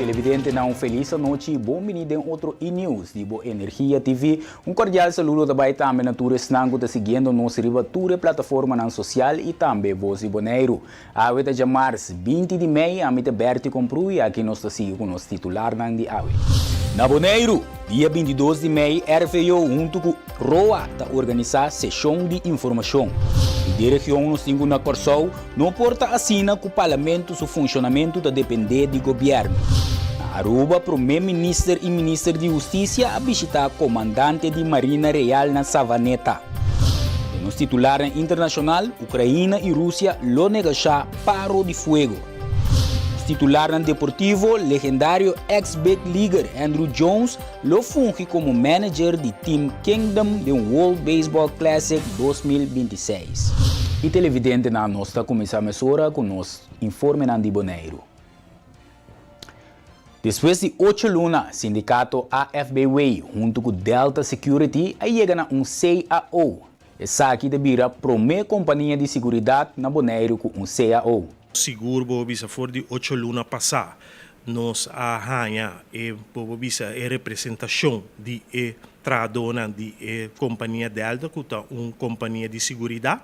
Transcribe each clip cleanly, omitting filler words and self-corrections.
Televidentenan un felis anochi y bon bini den otro E-News di bo Energia TV. Un cordial saludo ta bay tambe na tur esnan cu ta siguiendo nos riba tur e plataformanan social y tambe Voz di Boneiru. Awe ta djamars 20 di mei, ami ta Bertie Komproe y aki nos ta sigui cu nos titularnan di awe. Na Boneiru, dia 22 di mei RVO huntu cu ROA ta organisa sesion di informacion. Y den region nos tin cu na Corsou no por ta asina cu Parlamento su funcionamento ta depende di gobierno. Na Aruba Prome Minister y Minister di Husticia a bishita Comandante di Marina Real na Savaneta. Den nos titularnan internacional, Ukraina y Rusia lo negocia paro di fuego. Nos titularnan deportivo, legendario ex big leaguer Andruw Jones lo fungi como manager di Team Kingdom den World Baseball Classic 2026. Y televidentenan, nos ta cuminsa mesora cu nos informenan di Boneiru. Despues di 8 luna, sindicato AFBW hunto cu Delta Security a yega na un CAO. Esaki ta bira prome compania di seguridad na Boneiru cu un CAO. Sigur, bo bisa, for di 8 luna pasa nos a haña e, bo bisa, e representacion di e trahadónan di e compania Delta, cu ta un compania di seguridad.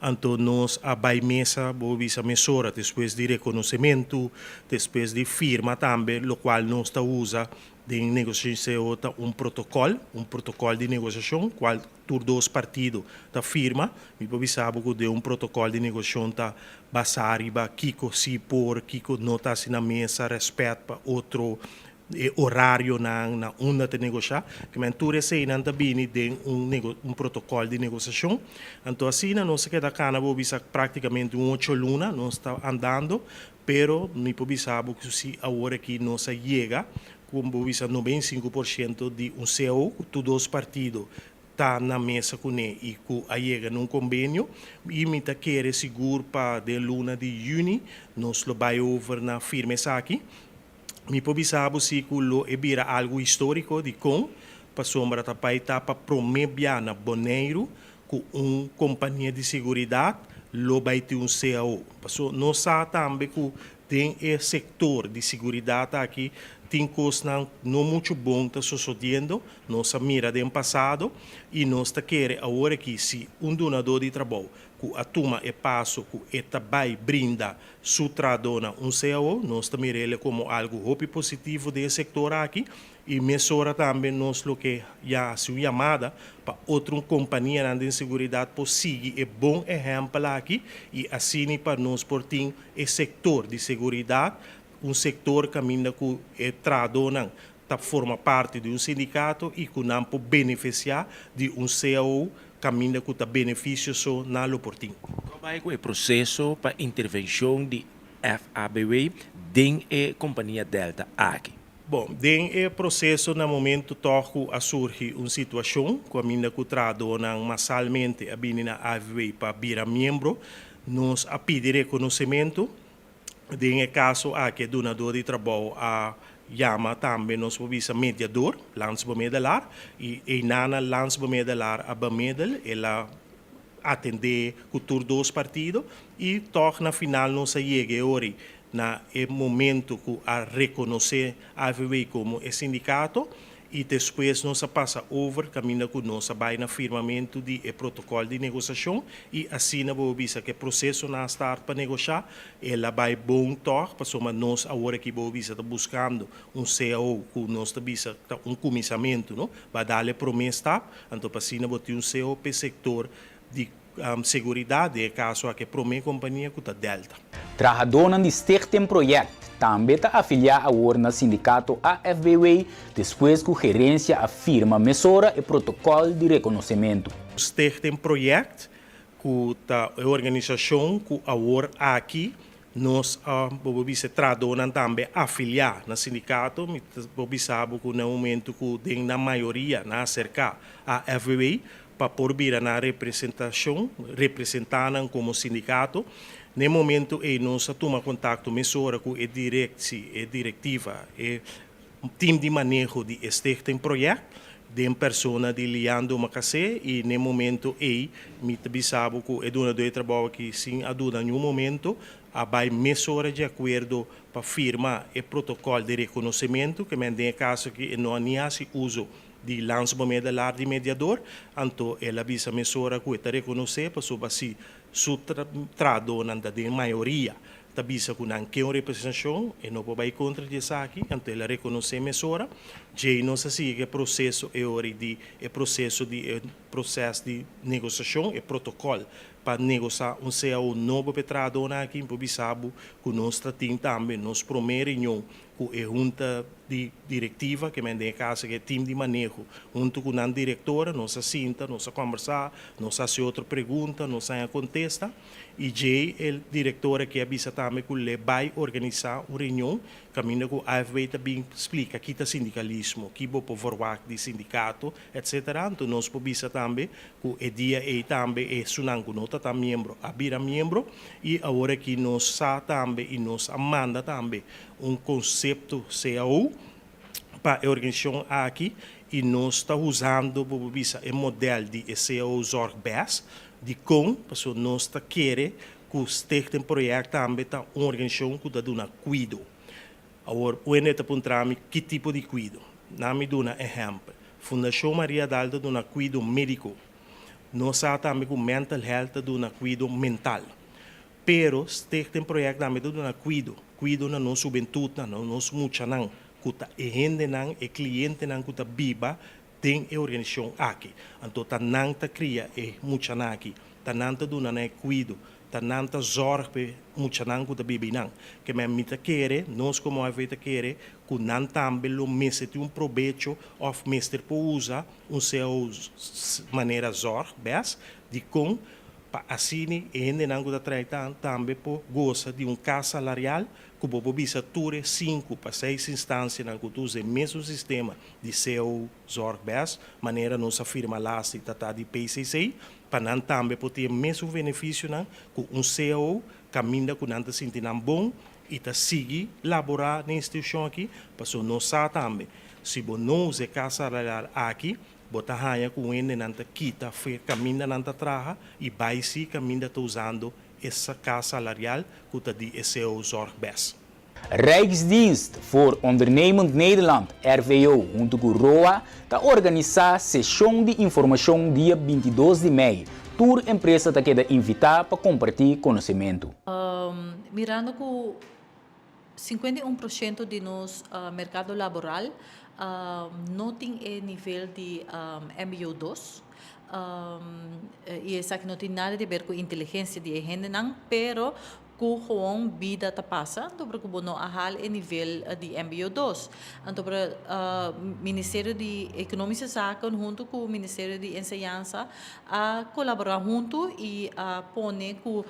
Anto nos a bay mesa, bo bisa, mesora despues di reconocimento, despues di firma tambe, locual nos ta usa den negociacion ta un protocol di negociacion, cual tur dos partido ta firma. Mi por bisa cu den un protocol di negociacion ta basa riba kiko si por, kiko no ta na mesa, respet pa otro, e horarionan na unda ta negocia, kiermen tur esey nan ta bini den un protocol di negociacion. Anto asina nos a keda cana, bo bisa, practicamente un 8 luna nos ta andando, pero mi por bisa cu si awor aki nos a yega cu, bo bisa, 95% di un CAO, cu tur dos partido ta na mesa cune y cu a yega na un convenio, y mi ta kere sigur pa den luna di juni nos lo bay over na firma esaki. Mi por bisa si cu lo e bira algo historico. Di con? Pasobra ta bay ta pa prome bia na Boneiru cu un compania di seguridad lo bay tin un CAO. Paso nos sa tambe cu den e sector di seguridad aki tin cos no mucho bon ta sucediendo, nos a mira den pasado, y nos ta kere awor cu si un dunador di trabou cu a tuma e paso cu e ta bay brinda su trahadónan un CAO, nos ta mira como algo hopi positivo den e sector aki. Y mesora tambe nos lo ke ya haci un yamada pa otro compania di seguridad por sigui e bon ehempel aki, y asina pa nos por tin e sector di seguridad un sector caminda cu e trahadónan ta forma parti di un sindicato y cu nan por beneficia di un CAO caminda cu ta beneficio so nan lo por tin. Con ta e proceso pa intervencion di FABW den e compania Delta aki? Bon, den e proceso, na momento toch a surgi un situacion cu caminda cu trahadónan masalmente a bini na AFBW pa bira miembro, nos a pidi reconocimento. Den e caso aki, dunador di trabou a yama tambe, nos por bisa, mediador, landsbemiddelaar, y einan landsbemiddelaar a bemiddel, el a atende cu tur dos partido y toch na final nos a yega ori na e momento cu a reconoce AFBW como e sindicato, y despues nos a pasa over caminda cu nos a bay na firmamento di e protocol di negociacion, y asina, bo bisa, cu e proceso a start pa negocia, el a bay bon toch, pasobra nos awor aki, bo bisa, ta buscando un CAO cu nos ta bisa ta un cuminsamento, no? Pa dal e prome stap. Anto pa asina bo tin un CAO pa sector di seguridad, den caso aki prome compania cu ta Delta. Trahadónan di Stichting Project tambe ta afilia awor na sindicato AFBW despues cu gerencia a firma mesora e protocol di reconocimento. Stichting Project, cu ta e organisacion cu awor aki nos, bo bisa, trahadónan tambe afilia na sindicato. Bo bisa cu na momento cu den na mayoria nan a acerca AFBW pa por bira na representacion, representa nan como sindicato. Na momento ey nos a tuma contacto mesora cu e directie, e directiva, e team di maneho di Stichting Project. Den persona di Lian Domacassé i n'e momento ei mi ta bisa bo ku e dunadó di trabou aki sin a duda niun momento a bai mesora di akuerdo pa firma e protokòl di rekonosementu, ke men den e kaso aki e no a ni hasi uso di landsbemiddelaar di mediador, anto el a bisa mesora ku e ta rekonosé pasobra si su trahadónan ta den mayoria ta bisa ku nan ke un representashon, e no por bai kontra di esaki, anto el a rekonosé mesora. Djei nos a sigui ku e proseso e ora di e proseso di e proses di negosiashon, e protokòl pa negosá un cao nobo pa e trahadónan aki. Mi por bisa bo ku nos ta tin tambe nos promé reunion ku e hunta di direktiva, ke men den e kaso ke e tim di maneho, huntu ku nan direktora, nos a sinta, nos a kòmbersá, nos a hasi otro pregunta, nos a haña kontesta. I djei e direktor aki a bisa tambe ku le bai organisá un reunion kaminda ku AFB ta bin splika ki ta sindikalismo, ki bo por verwagt di sindikato, etsetera. Anto nos por bisa tambe ku e dia ei tambe esunnan ku no ta ta miembro a bira miembro i awor aki nos sa tambe i nos a manda tambe un konsepto cao pa e organisashon aki i nos ta usando bo por bisa e modèl di e cao Zorgbest. Dikon? Pasobra nos ta kere ku Stichting Project tambe ta un organisashon ku ta duna kuido. Awor, un hende ta puntra mi ki tipo di kuido. Nan mi duna ehèmpel. Fundashon Maria Daal ta duna kuido médiko. Nos sa tambe ku Mental Health ta duna kuido mental. Pero Stichting Project tambe ta duna kuido, kuido na nos hubentutnan, na nos muchanan, ku ta e hendenan, e klientenan ku ta biba den e organisashon aki. Anto ta nan ta kria e muchanan aki, ta nan ta duna nan e kuido, ta nan ta zòrg pa e muchanan ku ta biba einan. Ke men mi ta kere, nos komo AFV ta kere, ku nan tambe lo mester tin un probecho òf mester por usa un cao manera zòrg bes, dikon? Pa asina e hendenan ku ta traha einan tambe por gosa di un kas salarial ku bo por bisa tur e sinku pa seis instansianan ku ta usa e mesun sistema di cao Zorgbest, manera nos a firma laatst di tata di PCC, pa nan tambe por tin e mesun benefisionan ku un cao kaminda ku nan ta sinti nan bon i ta sigui laborá den institushon aki, pasobra nos sa tambe si bo no usa e kas salarial aki, bo ta haña ku hendenan ta kita fe kaminda nan ta traha i bai si kaminda ta usando e kas salarial ku ta di e cao Zorgbest. Rijksdienst voor Ondernemend Nederland, RVO, huntu ku ROA ta organisá seshon di informashon dia 22 di mei. Tur empresa ta keda invitá pa kompartí konosementu. Mirando ku 51% di nos merkado laboral no tin e nivel di mbo 2 i esaki no tin nada di ber ku inteligensia di e hendenan, pero ku gewoon bida ta pasa, anto por ku bo no a hal e nivel di mbo 2. Anto por Ministerio di Economische Zaken huntu ku Ministerio di Enseñansa a kolaborá huntu i a pone ku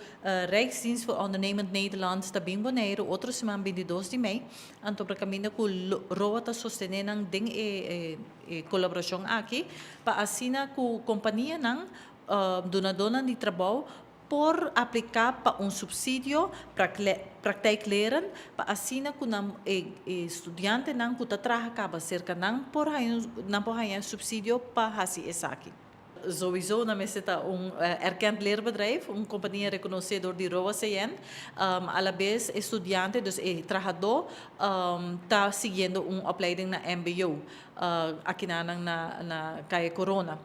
Rijksdienst voor Ondernemend Nederland ta bin Boneiru otro siman 22 di mei, anto por kaminda ku ROA ta sostené nan den e kolaborashon aki pa asina ku kompanianan, dunadónan di trabou por apliká pa un supsidio praktijkleren pa asina ku nan e studiantenan ku ta traha kaba serka nan por haña nan por haña supsidio pa hasi esaki. Souiso nan mester ta un erkend leerbedrijf, un kompania rekonosé dor di ROA CN. Alabes e studiante, dus e trahadó, ta siguiendo un opleiding na mbo akinanan na Kaya Corona.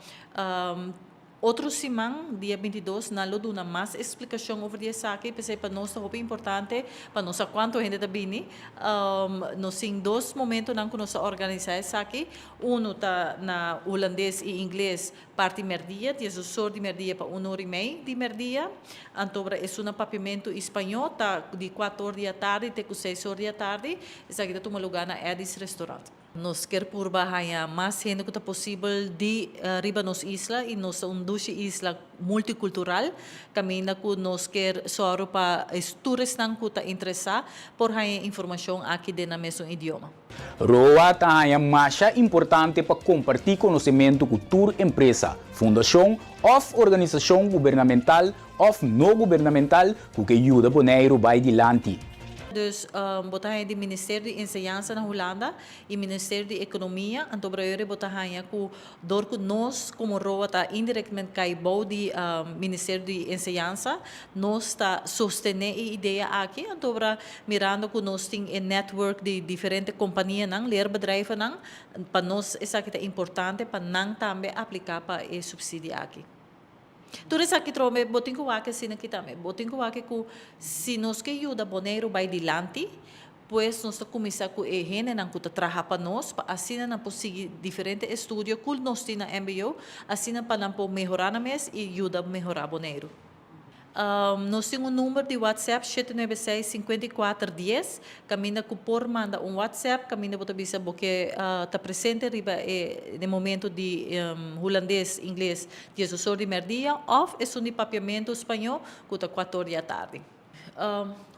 Otro siman, dia 22, nan lo duna mas eksplikashon over di esaki. P'esei pa nos ta hopi importante pa nos sa kuantu hende ta bini. Nos tin dos momentonan ku nos ta organisá esaki. Unu ta na hulandes i ingles parti mèrdia, 12 or di mèrdia pa un or i mei di mèrdia. Anto ora esun na papiamentu i spañó ta di 4 or di atardi te ku 6 or di atardi. Esaki ta tuma lugá na Eddy's Restaurant. Nos kier purba haña mas hende ku ta posibel di riba nos isla i nos ta un dushi isla multikultural kaminda ku nos kier sòru pa tur esnan ku ta interesá por haña e informashon aki den nan mesun idioma. ROA ta haña masha importante pa kompartí konosementu ku tur empresa, fundashon òf organisashon gubernamental òf no gubernamental ku ke yuda Boneiru bai dilanti. Dus bo ta haña di Ministerio di Enseñansa na Hulanda i Ministerio di Ekonomia, anto Breuer bo ta haña ku dor ku nos komo roa ta indirektamente kai bou di Ministerio di Enseñansa, nos ta sostené e idea aki, anto ora mirando ku nos tin e network di diferente kompanianan, leerbedrijvennan, pa nos esaki ta importante pa nan tambe apliká pa e supsidio aki. Tur esaki trome bo tin ku wak asina aki tambe. Bo tin ku wak ku si nos ke yuda Boneiru bai dilanti, pues nos ta kuminsá ku e hendenan ku ta traha pa nos, pa asina nan por sigui diferente estudio ku nos tin na mbo, asina pa nan por mehorá nan mes i yuda mehorá Boneiru. Nos tin un number di WhatsApp, 796 54 10, kaminda ku por manda un WhatsApp kaminda bo ta bisa bo ke ta presente riba e den momento di Hulandes, Ingles diesdos or di mèrdia òf esun di Papiamentu, Spañó ku ta kuator di atardi.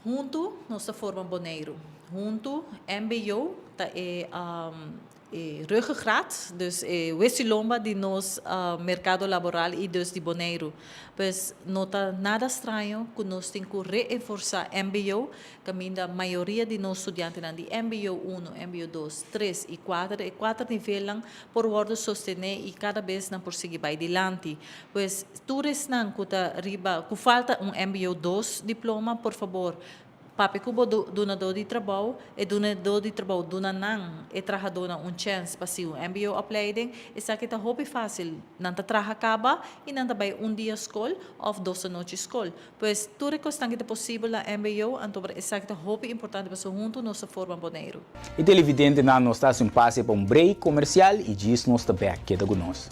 Huntu nos ta forma Boneiru. Huntu mbo ta e E ruggengraat, dus e wesilomba di nos merkado laboral i dus di Boneiru. Pues no ta nada straño ku nos tin ku reenforsá mbo, kaminda mayoria di nos studiantenan di mbo uno, mbo dos, tres i kuater, e kuater nivelnan por wòrdu sostené i kada bes nan por sigui bai dilanti. Pues tur esnan ku ta riba, ku falta un mbo dos diploma, por fabor Papia ku bo dunadó di trabou, e dunadó di trabou duna nan, e trahadónan, un chèns pa sigui un mbo opleiding. Esaki ta hopi fásil. Nan ta traha kaba i nan ta bai un dia skol òf dos anochi skol. Pues, tur e kosnan ki ta posibel na mbo, anto esaki ta hopi importante pasobra huntu nos ta forma Boneiru. E televidentenan nos ta hasi un pase pa un break komersial i djis nos ta bèk. Keda ku nos.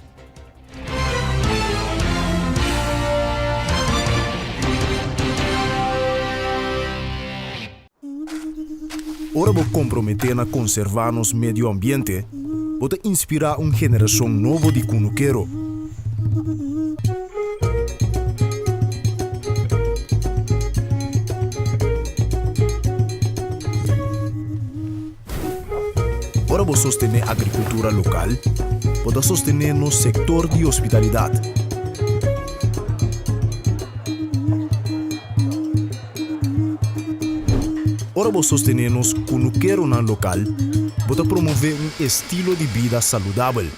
Ora bo komprometé na konservá nos medio ambiente, bo ta inspirá un generashon nobo di kunukero. Ora bo sostené agrikultura lokal, bo ta sostené nos sektor di hospitalidat. Ora bo sostené nos kunukeronan lokal, bo ta promové un estilo di bida saludabel.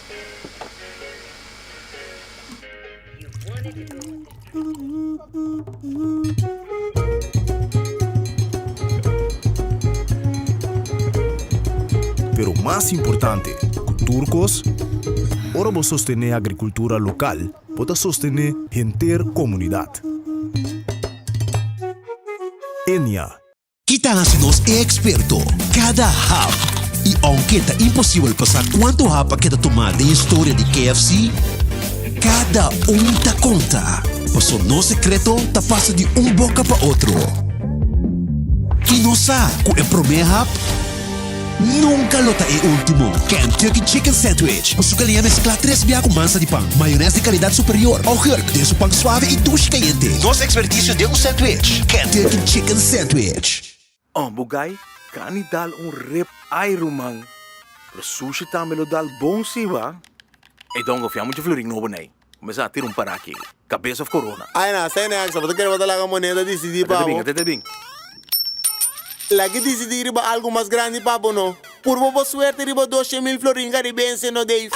Pero mas importante ku tur kos, ora bo sostené agrikultura lokal, bo ta sostené henter komunidat. Enia. Ki ta hasi nos e eksperto? Kada hap! I ounke ta imposibel pa sa kuantu hap a keda tumá den historia di KFC, kada un ta konta, paso nos sekreto ta pasa di un boka pa otro. I nos sa ku e promé hap nunka lo ta e último. Kentucky Chicken Sandwich, ku su galiña mesklá tres bia ku mansa di pan, mayonès di kalidat superior, augurk den su pan suave i dushi kayente. Nos ekspertisio den un sandwich, Kentucky Chicken Sandwich. Oh bo guy kani dal un rib eye ruman pero sushi tambe lo dal bon si ba. Ey dongo fia mucha florin nobo nei kumesa tira un para aki kabes of korona. Ay na, sey next, bo ta kere bo ta laga moneda disidí pa bo? Atete bin. Laga disidí riba algu mas grandi pa bo no. Purba bo suerte riba 200,000 florin karibense no Dave.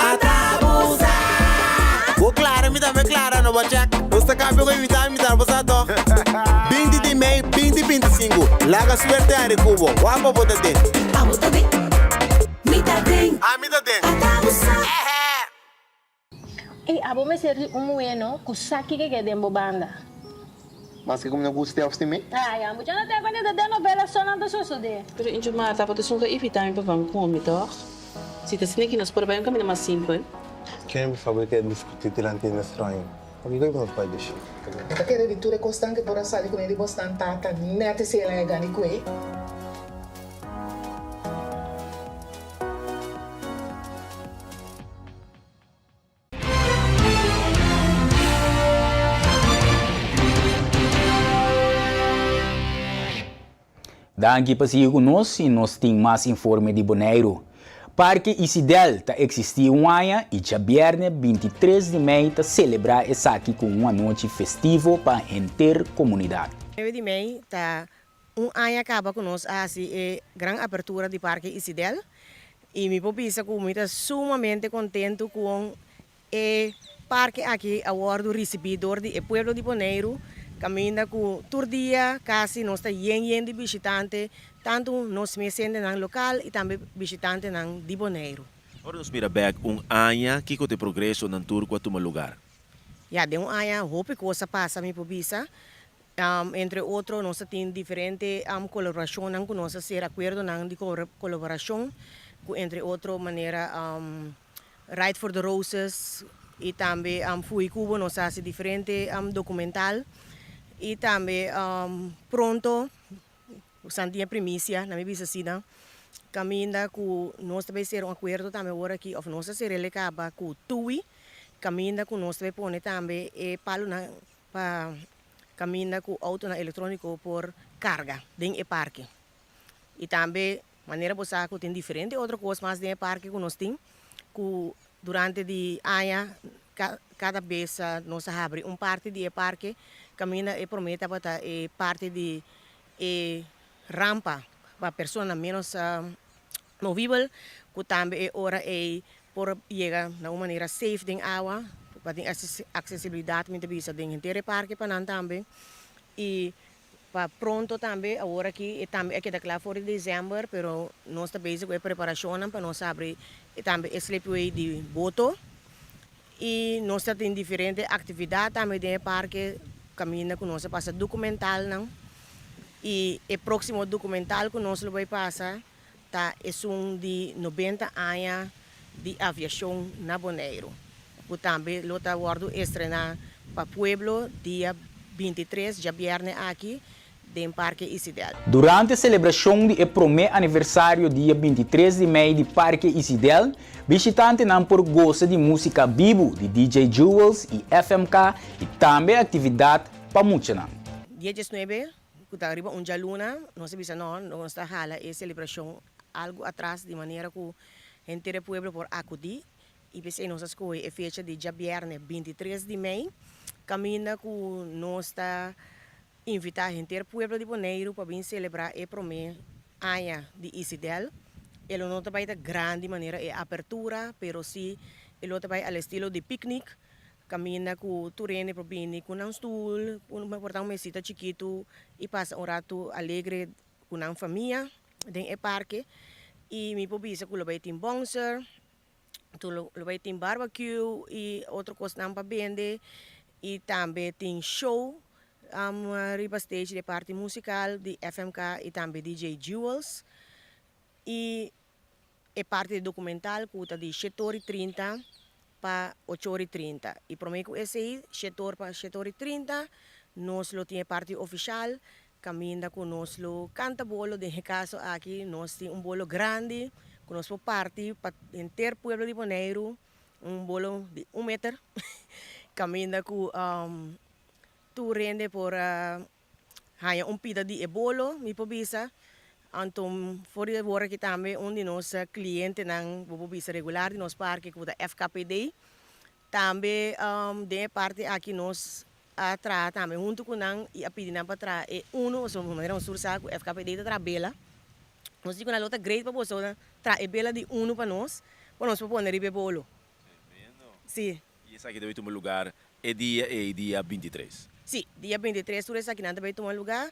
Bo klara mi tambe klara no bo check. Nos ta kambia ku e mitad mitad bo sa tog. 20 di mei 2025 laga suerte hari ku bo. Wak pa bo ta den. Abo ta den, mi ta den. Ami ta den. Ata bo sa. Ey, abo mester di un muhé no ku sa kiko ke den bo banda. Maske ku mi no gust'é òf stim'é. Ay, amo dja no ten kuenta ta den novela so nan ta sosodé. Pero Injo Marta, abo ta esun ku a invitá mi pa ban kome, tòg? Si ta asina ki nos por bai un kaminda mas simpel. Ken bo sa bo ke diskutí dilanti di straño? Pakiko ku nos bai dushi? Bo ta kere di tur e kosnan ku por a sali kuné di bosnan tata nèt esei el a yega di kue? Danki pa sigui ku nos i nos tin mas informe di Boneiru. Parke Isidel ta eksistí un aña i djabièrnè 23 di mei ta selebrá esaki ku un anochi festivo pa henter komunidat. 9 di mei ta. Un aña kaba ku nos a hasi e gran apertura di Parke Isidel i mi por bisa ku mi ta sumamente kontentu kon e parke aki a wòrdu risibí dor di e pueblo di Boneiru kaminda ku tur dia kasi nos ta yen yen di bishitante tantu nos mes hendenan lokal i tambe bishitantenan di Boneiru. Ora nos mira bèk un aña kiko ta e progresonan tur ku a tuma lugar? Ya den un aña hopi kos a pasa mi por bisa. Entre otro nos ta tin diferente kolaborashonnan ku nos a sera akuerdonan di kolaborashon ku entre otro manera Ride for the Roses i tambe Fui Cubo nos a hasi diferente dokumental i tambe pronto San tin e primisia na mi bisa asina kaminda ku nos ta bai sera un akuerdo tambe awor aki òf nos a sera el e kaba ku Tui kaminda ku nos ta bai pone tambe e palunan Pa caminda cu autonan electronico por carga den e parke. Y tambe manera bo sa cu tin diferente otro cos mas den e parke cu nos tin cu durante di aña cada bes nos a habri un parti di e parke caminda e prome tabata e parti di e rampa pa personanan menos movibel cu tambe e ora ey por yega na un manera safe den awa pa tin accesibilidad mi ta bisa den henter e parke pa nan tambe y pa pronto tambe awor aki e tambe a keda cla for di december pero nos ta bezig cu e preparacionnan pa nos habri tambe e slipway di boto y nos ta tin diferente actividad tambe den e parke caminda cu nos a pasa documentalnan y e proximo documental cu nos lo bay pasa ta esun di nobenta aña di aviashon na Boneiru, ku tambe lo ta wòrdu estrená pa pueblo dia 23 djabièrnè aki den Parke Isidel. Durante selebrashon di e promé aniversario dia 23 di mei di Parke Isidel, bishitantenan por gosa di músika bibu di DJ Jewels i FMK i tambe aktividat pa muchanan. Dia 19 Ku ta riba un djaluna, nos a bisa no, nos ta hala e selebrashon algu atras di manera ku henter e pueblo por akudí i p'esei nos a skohe e fecha di djabièrnè 23 di mei kaminda ku nos ta invitá henter pueblo di Boneiru pa bin selebrá e promé aña di Isidel. E lo no ta bai ta grandi manera e apertura pero sí e lo ta bai al estilo di piknik Kaminda ku tur hende por bini ku nan stul, por ta un mesita chikitu i pasa un ratu alegre ku nan famia den e parke. I mi por bisa ku lo bai tin bouncer, lo bai tin barbecue i otro kosnan pa bende i tambe tin show riba stage di e parti musikal di FMK i tambe DJ Jewels. I E parti di dokumental ku ta di shetor i 30 pa ochor i 30. I promé ku esei, shetor pa shetor i 30, nos lo tin e parti ofishal kaminda ku nos lo kanta bolo. Den e kaso aki nos tin un bolo grandi ku nos por parti pa henter pueblo di Boneiru, un bolo di un meter, kaminda ku tur hende por Haña un pida di e bolo, mi por bisa. Anto for di awor aki tambe un di nos clientenan, bo por bisa regular di nos parke cu ta FKPD. Tambe den e parti aki nos a traha tambe hunto cu nan y a pidi nan pa traha e uno, pasobra manera nos tur sa cu FKPD ta traha bela. Nos di cu nan lo ta great pa boso traha e bela di uno pa nos, pa nos por pone riba e bolo. Si. Y esaki ta bay tuma lugar e dia ey, dia 23. Sí, dia 23 tur esakinan ta bay tuma lugar.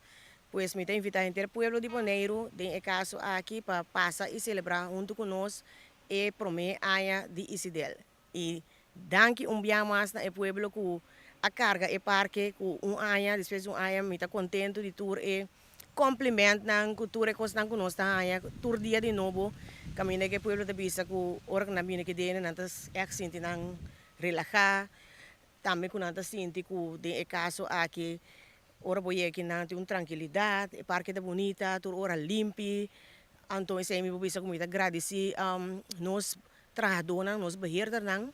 Pues mi ta invita henter pueblo di Boneiru den e caso aki pa pasa y celebra hunto cu nos e prome aña di Isidel. Y danki un bia mas na e pueblo cu a carga e parke cu un aña, despues di un aña mi ta contento di tur e Complimentnan cu tur e cosnan cu nos ta haña tur dia di nobo caminda cu e pueblo ta bisa cu ora cu nan bini aki dene nan ta echt sinti nan relaha, tambe cu nan ta sinti cu den e caso aki ora bo yega aki nan tin un trankilidad, e parke ta bunita, tur ora limpi, anto esey mi por bisa cu mi ta gradici nos trahadornan, nos beheerdernan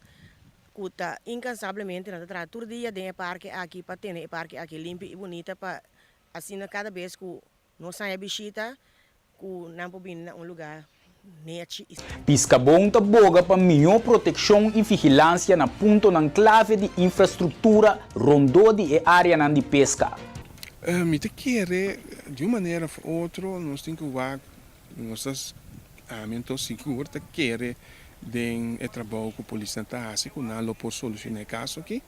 cu ta incansablemente nan ta traha tur dia den e parke aki pa tene e parke aki limpi y bunita pa Asina kada bes ku nos haña bishita ku nan por bini na un lugá nechi i. Piskabon ta boga pa mihó protekshon i vigilansia na puntonan klave di infrastruktura rondó di e áreanan di peska. Mi ta kere. Di un manera of otro nos tin ku wak, nos ta, ami anto sigur ta kere den e trabou ku polisnan ta hasi ku nan lo por solushoná e kaso aki.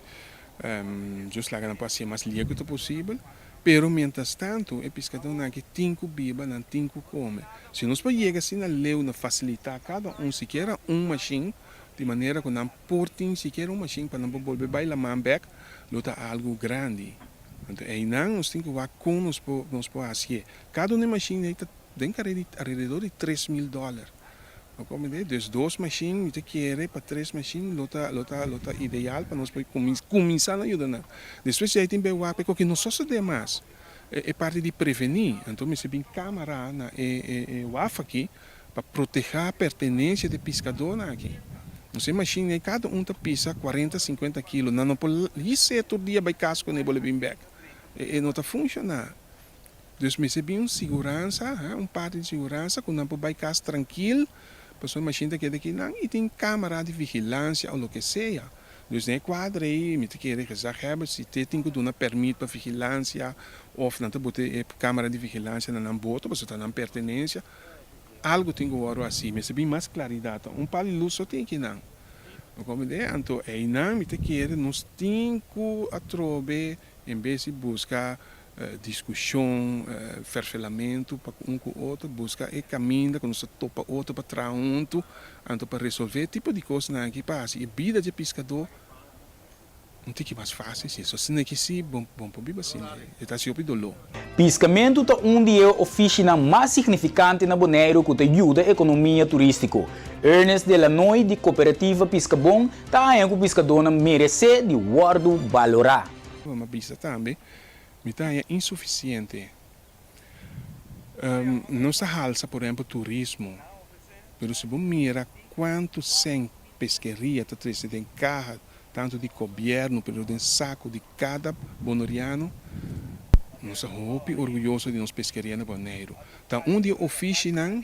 Dios laga nan por hasié mas lie ku ta posibel. Pero mientras tanto e piskadónan aki tin ku biba, nan tin ku kome. Si nos por yega asina leu na fasilitá kada un sikiera un mashin, di manera ku nan por tin sikiera un mashin pa nan por bolbe bai laman bèk, lo ta algu grandi. Anto einan nos tin ku wak kon nos por nos por hasié. Kada un e mashin ei ta den kare di alrededor di 3000 dòler. Bo komprendé? Dus dos mashin mi ta kere pa tres mashin lo ta lo ta lo ta ideal pa nos por kuminsá na yuda nan. Despues di ei tin bai wak pa e koke no sosodé mas. E parti di prevení. Anto mester bin kámara na e e e waf aki pa protehá pertenensia di e piskadónan aki. Nos e mashin ei kada un ta pisa kuarenta sinkuenta kilo. Nan no por his'é tur dia bai kas kuné bo lo bin bèk. E no ta funshoná. Dus mester bin un siguransa, ha, un parti di siguransa ku nan por bai kas trankil, pasobra e mashin ta keda akinan i tin kámara di vigilansia o loke sea. Dus den e kuadro ei mi ta kere gezaghebber si te tin ku duna pèrmit pa vigilansia òf nan ta bota e kámara di vigilansia na nan boto pasobra ta nan pertenensia. Algu tin ku wòrdu hasi. Mester bin mas klaridat. Un par di lus so tin akinan. Bo komprendé? Anto einan mi ta kere nos tin ku atrobe en bes di buska diskushon, ferfelamentu pa ku un ku otro, buska e kaminda ku nos ta topa otro pa traha huntu, anto pa resolvé e tipo di kosnan aki pa hasi e bida dje piskadó un tiki mas fásil. Si asina ki si, bo por biba asina. E ta hasi hopi doló. Piskamentu ta un di e ofishinan mas signifikante na Boneiru ku ta yuda ekonomia turístiko. Ernest de Lanoy di Kooperativa Piskabon ta haña ku piskadónan meresé di wòrdu balorá. Bo a bisa tambe Mi ta haña insufisiente. Nos ta halsa por ehempel turismo, pero si bo mira kuantu sèn peskeria ta trese den kaha tantu di gobièrnu pero den saku di kada boneriano, nos ta hopi orguyoso di nos peskeria na Boneiru. Ta un di e ofishinan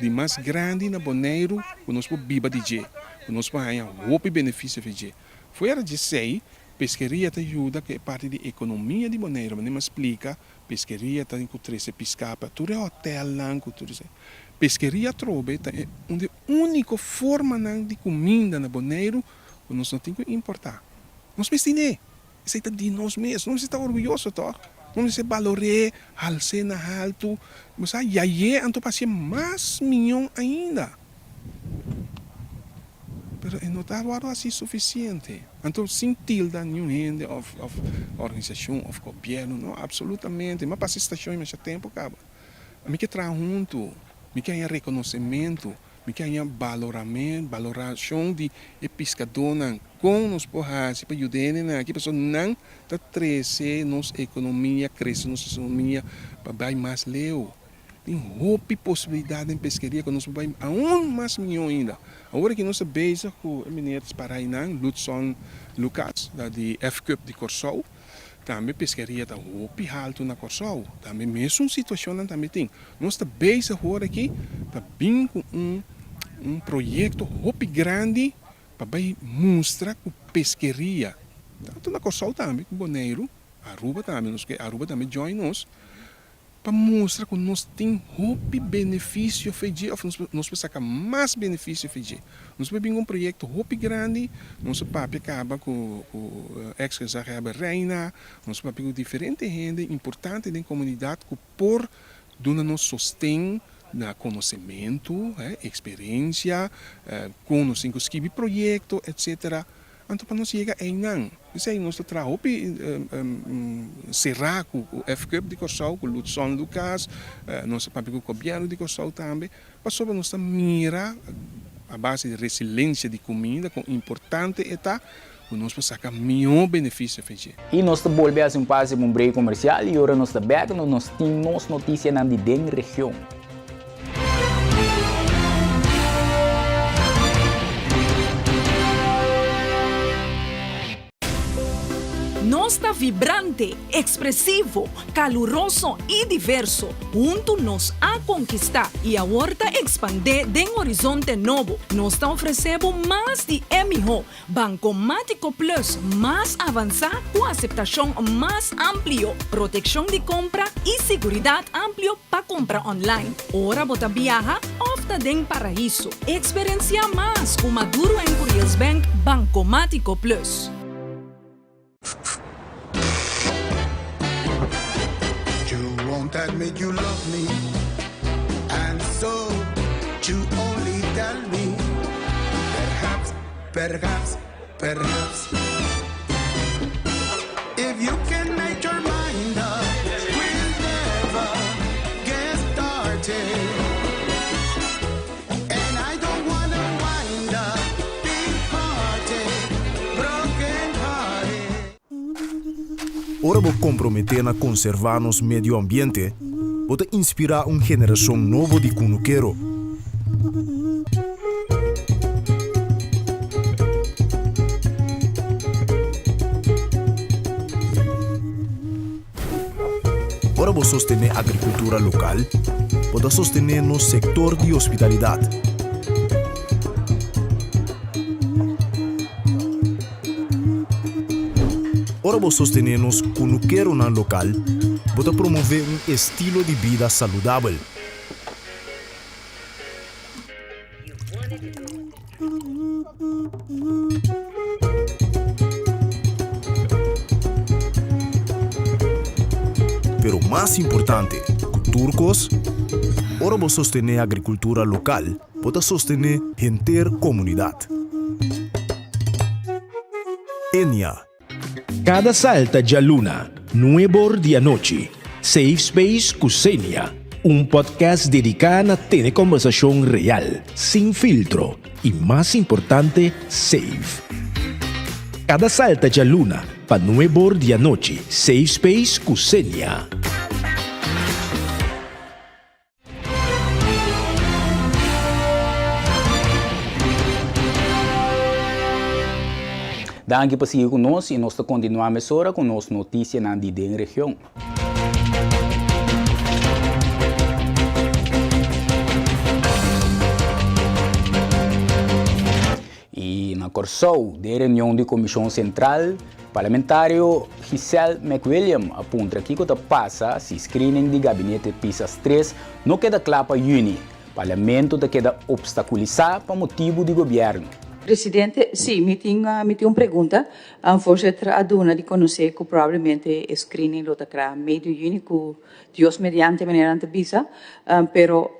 di mas grandi na Boneiru ku nos por biba di dje, ku nos por haña hopi benefisio di dje. Fuera dje esei, peskeria ta yuda ku e parti di ekonomia di Boneiru. Manera mi a splika, peskeria ta ku trese piská pa tur e hotèlnan ku tur esei. Peskeria atrobe ta e un di e úniko formanan di kuminda na Boneiru ku nos no tin ku importá. Nos mes tin'é. Esei ta di nos mes. Nos mester ta orguyoso tòg. Nos mester balor'é, hals'é na haltu. Bo sa, yay'é anto pa hasié mas mion ainda. Pero e no ta wòrdu hasi sufisiente. Anto sin tilda niun hende òf òf organisashon òf gobièrnu, no, apsolutamente. Mi a pasa e stashon i masha tempu kaba. Mi ke traha huntu, mi ke haña rekonosementu, mi ke haña baloramen, balorashon di e piskadónan. Kon nos por hasi pa yuda hendenan aki? Pasobra nan ta trese nos ekonomia, krese nos ekonomia pa bai mas leu. Tin hopi posibilidat den peskeria ku nos por bai aun mas mihó ainda. Awor aki nos ta bezig ku e meneer Sparainan, Ludson Lucas, ta di F-Cup di Kòrsou. Tambe peskeria ta hopi haltu na Kòrsou. Tambe mesun situashonnan tambe tin. Nos ta bezig awor aki ta bin ku un un proyekto hopi grandi pa bai mustra ku peskeria, tantu na Kòrsou tambe ku Boneiru, Aruba tambe, nos ke Aruba tambe join nos. Pa mustra ku nos tin hopi benefisio fe dje òf nos por saka mas benefisio fe dje. Nos por bin ku un proyekto hopi grandi, nos a papia kaba ku ku eks gezaghebber Reina, nos a papia ku diferente hende importante den komunidat ku por duna nos sosten na konosementu, eksperensia, kon nos tin ku skibi proyekto, etsetera. Anto pa nos yega einan, p'esei nos ta traha hopi será ku FCUB di Kòrsou, ku Ludson Lucas, nos ta papia ku gobièrnu di Kòrsou tambe, pasobra nos ta mira a base di resilensia di kuminda kon importante e ta ku nos por saka mihó benefisio for dje. I nos ta bolbe hasi un pase pa un break komersial i ora nos ta bèk nos tin nos notisianan di den region. Nos ta vibrante, ekspresivo, kaluroso i diverso. Huntu nos a konkistá i awor ta ekspandé den horizonte nobo. Nos ta ofresé bo mas di e mihó. Bankomátiko Plus mas avansá ku aseptashon mas amplio, protekshon di kompra i siguridat amplio pa kumpra online ora bo ta biaha òf ta den paraiso. Eksperensiá mas ku Maduro en Curiels Bank Bankomátiko Plus. You won't admit you love me And so you only tell me Perhaps, perhaps, perhaps If you can make your mind up We'll never get started And I don't wanna wind up Big hearted, broken hearted Ora bo komprometé na konservá nos medio ambiente, bo ta inspirá un generashon nobo di kunukero. Ora bo sostené agrikultura lokal, bo ta sostené nos sektor di hospitalidat. Ora bo sostené nos kunukeronan lokal, bo ta promové un estilo di bida saludabel. Pero mas importante ku tur kos, ora bo sostené agrikultura lokal, bo ta sostené henter komunidat. Enia. Kada salta djaluna, nuebor di anochi, Safe Space ku Xenia, un podcast dediká na tene kòmbersashon real, sin filtro i mas importante, safe. Kada salta djaluna pa nuebor di anochi, Safe Space ku Xenia. Danki pa sigui ku nos i nos ta kontinuá mesora ku nos notisianan di den region. I na Kòrsou, den reunion di Komishon Sentral, parlamentario Giselle McWilliam a puntra kiko ta pasa si screening di gabinete Pisas tres no keda kla pa yüni. Parlamento ta keda opstakulisá pa motibu di gobièrnu. Presidente, Sí, mi tin mi tin un pregunta. Voorzitter a duna di konosé ku probablemente e screening lo ta kla medio yüni ku Dios mediante manera nan ta bisa, pero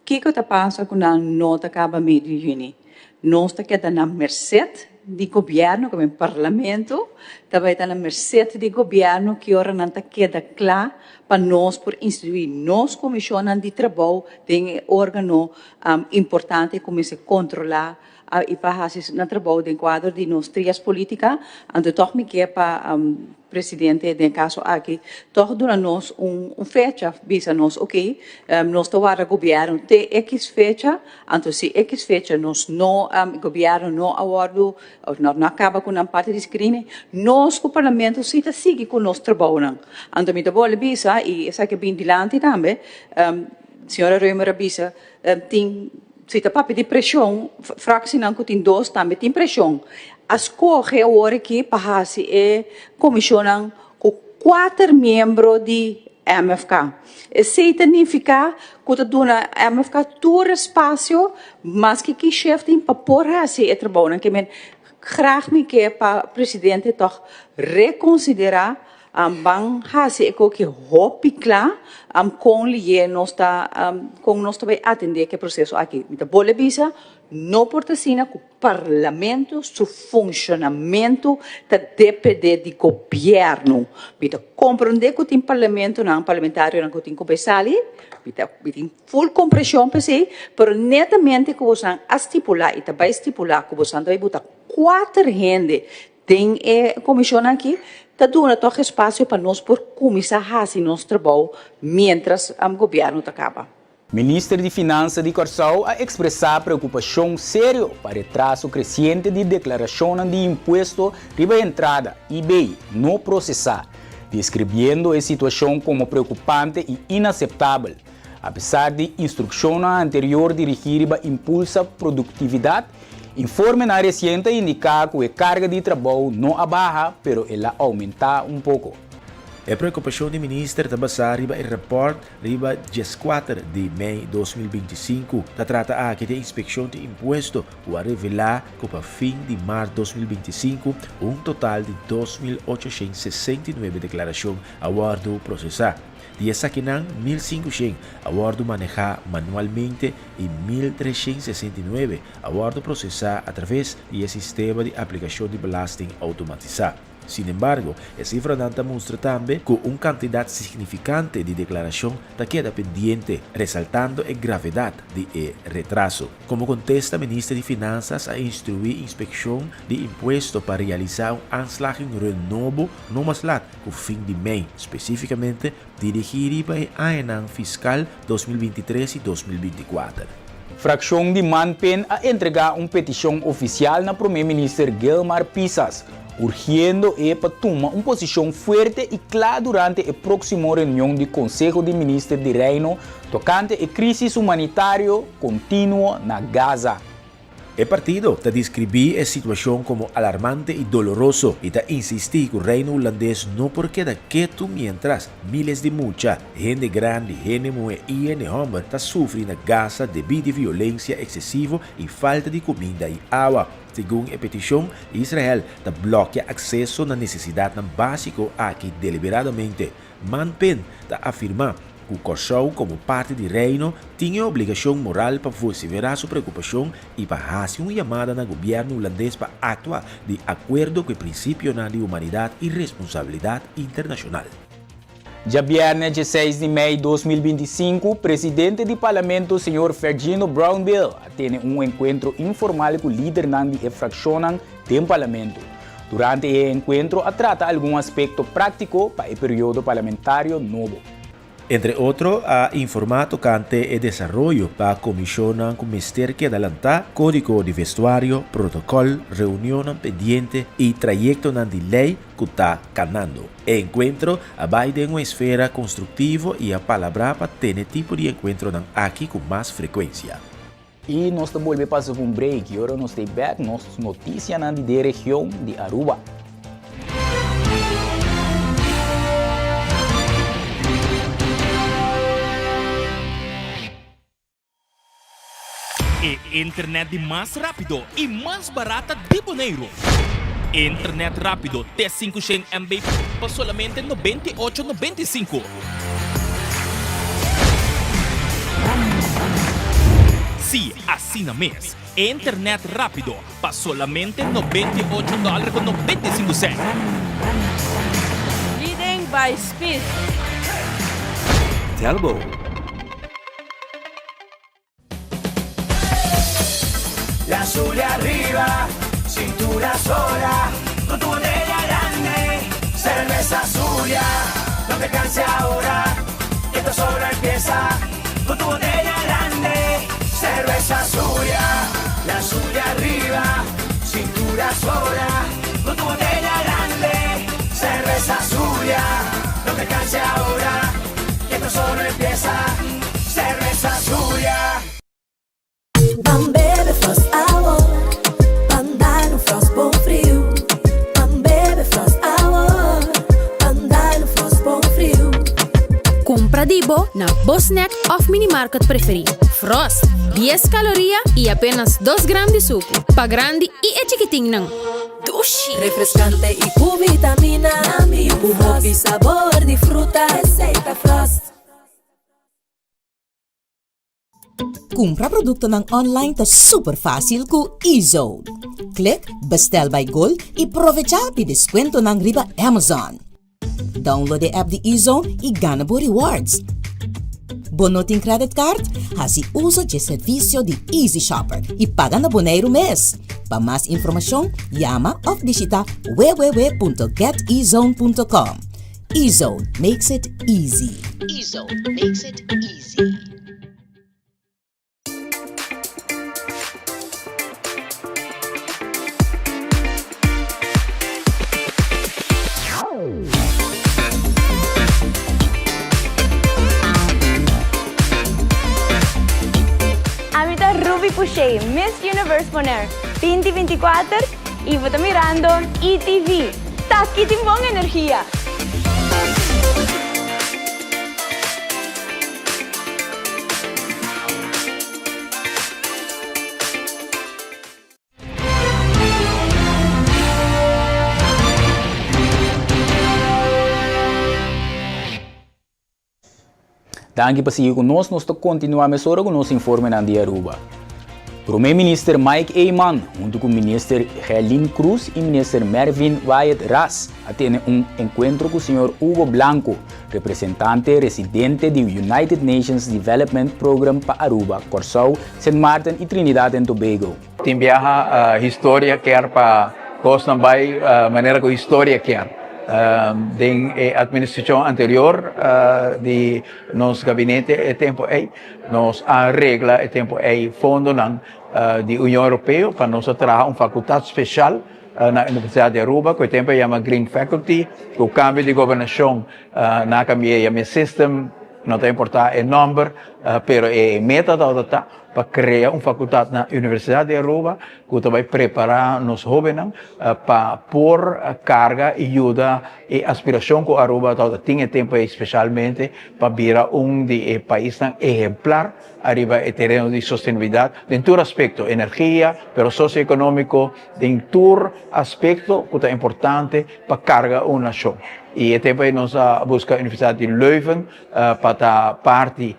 Kiko ta pasa ku nan no ta kaba medio yüni? Nos ta keda na merset di gobièrnu, komo e parlamento ta bai ta na merset di gobièrnu ki ora nan ta keda kla pa nos por instituí nos komishonnan di trabou den e órgano importante ku mester kontrolá i pa hasi nan trabou den kuadro di nos trias polítika. Anto tòg mi ke pa Presidente den e kaso aki tòg duna nos un fecha, bisa nos oke, nos ta warda gobièrnu te ekis fecha, anto si ekis fecha nos no, gobièrnu no a wòrdu òf no a kaba ku nan parti di screening, nos ku parlamento si ta sigui ku nos trabounan. Anto mi ta bolbe bisa, i esaki a bini dilanti tambe, señora Römer a bisa, Tin, si ta papia di preshon, fraksinan ku tin dos tambe tin preshon. A skohe awor aki pa hasi e komishonnan ku kuater miembro di MFK. Esei ta nifiká ku ta duna MFK tur espasio maske ki shef tin pa por hasi e trabounan. Ke men grag mi ke pa presidente tòg rekonsiderá Ban hasi e koki hopi kla kon liye nos ta kon nos ta bai atendé ku e proseso aki. Mi ta bolbe bisa, no por ta asina ku parlamento su funshonamentu ta dependé di gobièrnu. Mi ta komprondé ku tin parlamentonan, parlamentarionan ku tin ku bai sali, mi ta mi tin ful kompreshon pa esei, pero netamente ku bosan a stipulá i ta bai stipulá ku bosan ta bai buta kuater hende Den e komishon aki ta duna tòg espasio pa nos por kuminsá hasi nos trabou miéntras gobièrnu ta kaba. Minister di Finansa di Kòrsou a ekspresá preokupashon serio pa retraso kresiente di deklarashonnan di impuesto riba entrada, IB, no prosesá, deskribiendo e situashon komo preokupante i inaseptabel. Apesar di instrukshonnan anterior dirigí riba impulsa produktividat, informenan resien ta indiká ku e karga di trabou no a baha pero el a oumentá un poko. E preokupashon di minister ta basá riba e rapòrt Riba dieskuater di mei 2025 ta trata aki di e inspekshon di impuesto ku a revelá ku pa fin di mart 2025 un total di 2.869 deklarashon a wòrdu prosesá. Di esakinan 1.500 a wòrdu manehá manualmente i 1.369 a wòrdu prosesá atraves di e sistema di aplikashon di belasting outomatisá. Sin embargo, e sifranan ta mustra tambe ku un kantidat signifikante di deklarashon ta keda pendiente, resaltando e gravedat di e retraso. Komo kontesta Minister di Finansas a instruí Inspekshon di Impuesto pa realisá un aanslagenrun nobo no mas lat ku fin di mei, spesífikamente dirigí riba e añanan fiskal 2023 i 2024. Frakshon di Manpen a entregá un petishon ofisial na Promé Minister Gilmar Pisas, urgiendo e pa tuma un posishon fuerte i kla durante e próksimo reunion di Konseho di Minister di Reino tokante e krísis humanitario kontinuo na Gaza. E partido ta deskribí e situashon komo alarmante i doloroso i ta insistí ku Reino Hulandes no por keda ketu miéntras míles di mucha, hende grandi, hende muhé i hende hòmber ta sufri na Gaza debí di violensia eksesivo i falta di kuminda i awa. Segun e petishon, Israel ta blòkia akseso na nesesidatnan básiko aki deliberadamente. Manpen ta afirmá ku Kòrsou komo parti di Reino tin e obligashon moral pa vosiferá su preokupashon i pa hasi un yamada na gobièrnu hulandes pa aktua di akuerdo ku e prinsipionan di humanidat i responsabilidat internashonal. Djabièrnè dieseis di mei 2025, Presidente di Parlamento señor Fergino Brownbill a tene un enkuentro informal ku lidernan di e frakshonnan den Parlamento. Durante e enkuentro a trata algun aspekto práktiko pa e periodo parlamentario nobo. Entre otro a informá tokante e desaroyo pa komishonnan ku mester keda lantá, kódigo di vestuario, protokòl, reunionnan pendiente i trayektonan di lei ku ta kanando. E enkuentro a bai den un esfera konstruktivo i a palabrá pa tene tipo di enkuentronan aki ku mas frekuensia. I nos ta bolbe pasa ku un break i ora nos ta bek nos notisianan di de region di Aruba. E internet di mas rápido i mas barata di Boneiru. Internet rápido te 500 MB pa solamente 98,95. Sí, asina mes. Internet rápido pa solamente 98 dòler ku 95 sènt. Leading by speed. Telbo. La Zulia arriba, cintura sola, con tu botella grande, cerveza Zulia, no te canses ahora, que esto solo empieza, con tu botella grande, cerveza Zulia, la Zulia arriba, cintura sola, con tu botella grande, cerveza Zulia, no te canses ahora, que esto solo empieza, cerveza Zulia. Ban bebe Frost awor, ban dal un Frost bon friu. Ban bebe Frost awor, ban dal un Frost bon friu. Kumpra di bo na bo snack òf minimarket preferí. Frost, dies kaloria i apenas dos gram di suku. Pa grandi i e chikitinnan. Dushi! Refrescante y cu vitamina. Cu hopi sabor di fruta. Esey ta Frost. Kumpra produktonan online ta super fásil ku eZone. Klik Bestel by Gold i provechá di deskuentonan riba Amazon. Download e app di eZone i gana bo rewards. Bo no tin credit card? Hasi uso dje servisio di Easy Shopper i paga na Boneiru mes. Pa mas informashon, yama òf bishita www.getezone.com. eZone makes it easy. eZone makes it easy. Pouchet, Miss Universe Bonaire 2024 y bo ta mirando ETV. Taki tin bon energia! Danki pa sigui ku nos. Nos ta kontinuá mesora ku nos informenan di Aruba. Prome Minister Mike Eman huntu ku Minister Gerlin Cruz i Minister Mervin Wyatt Ras a tene un enkuentro ku señor Hugo Blanco, representante residente di United Nations Development Program pa Aruba, Kòrsou, Sint Maarten i Trinidad and Tobago. Tin biaha historia kier pa kosnan bai manera ku historia kier. Den e administrashon anterior di nos gabinete e tempu ei, nos a regla e tempu ei fondonan di Union Europeo pa nos a traha un fakultat speshal na Universidat di Aruba ku e tempu a yama Green Faculty. Ku kambio di gobernashon nan a kambia e yama e system, no ta importa e nòmber, pero e meta tabata ta pa krea un fakultat na Universidat di Aruba ku ta bai prepará nos hóbennan pa por karga i yuda e aspirashon ku Aruba tabata tin e tempu ei speshalmente pa bira un di e paisnan ehemplar ariba e tereno di sostenibilidat den tur aspekto, energia, pero sosioekonómiko, den tur aspekto ku ta importante pa karga un nashon. I e tempu ei nos a buska Universidat di Leuven pa ta parti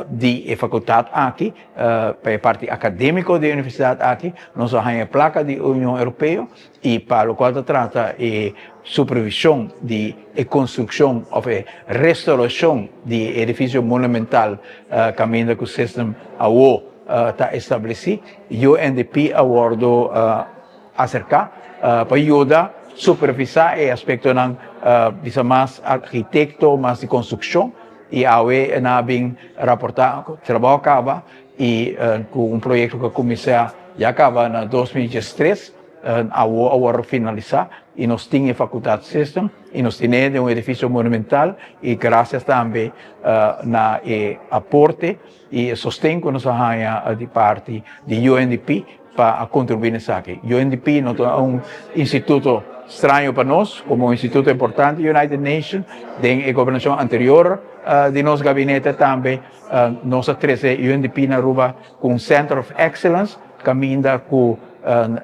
di e fakultat aki, pa e parti akadémiko di e universidat aki, nos a haña e plaka di Union Europeo i pa lokual ta trata e supervishon di e konstrukshon òf e restaurashon di e edifisio monumental kaminda ku System awo ta establesí, UNDP a wòrdu aserká pa yuda supervisá e aspektonan bisa mas arkitekto, mas di konstrukshon. I awe nan a bin raportá ku trabou a kaba i ku un proyekto ku a kuminsá ya kaba na 2013 awo a wòrdu finalisá i nos tin e fakultat system i nos tin'é den un edifisio monumental i grasias tambe na e aporte i e sosten ku nos a haña di parti di UNDP pa a kontribuí na esaki. UNDP no ta un instituto straño pa nos, komo un instituto importante di United Nations. Den e gobernashon anterior di nos gabinete tambe nos a trese UNDP na Aruba ku un Center of Excellence kaminda ku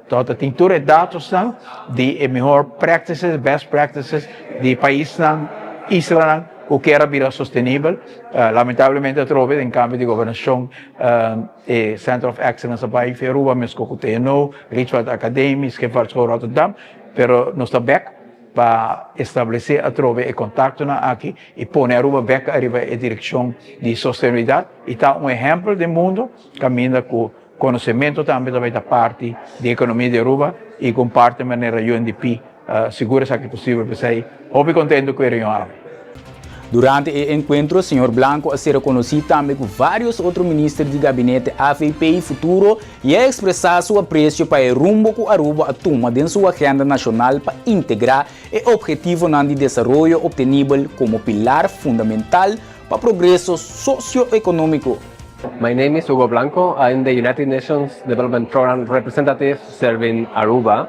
tabata tin tur e datosnan di e mihor practices, best practices di paisnan, islanan ku kier a bira sostenibel. Lamentablemente atrobe den kambio di gobernashon E Center of Excellence a bai fi Aruba mesco cu TNO, Rietveld Academie, Scheepvaartschool Rotterdam, pero nos ta bek pa establece atrobe e contactonan aki y pone Aruba bek ariba e direccion di sostenibilidad y ta un ehempel den mundo caminda cu conocemento tambe ta bai ta parti di economia di Aruba y cu un parte manera UNDP Sigur esaki posibel, p'esei hopi contento cu e reunion awe. Durante e encuentro, señor Blanco a ser conoci tambe cu varios otro minister di gabinete avp y Futuro y a expresa su aprecio pa e rumbo cu Aruba a tuma den su agenda nacional pa integra e obhetivonan di desaroyo obtenibel como pilar fundamental pa progreso socio-economico. My name is Hugo Blanco, I'm the United Nations Development Program representative serving Aruba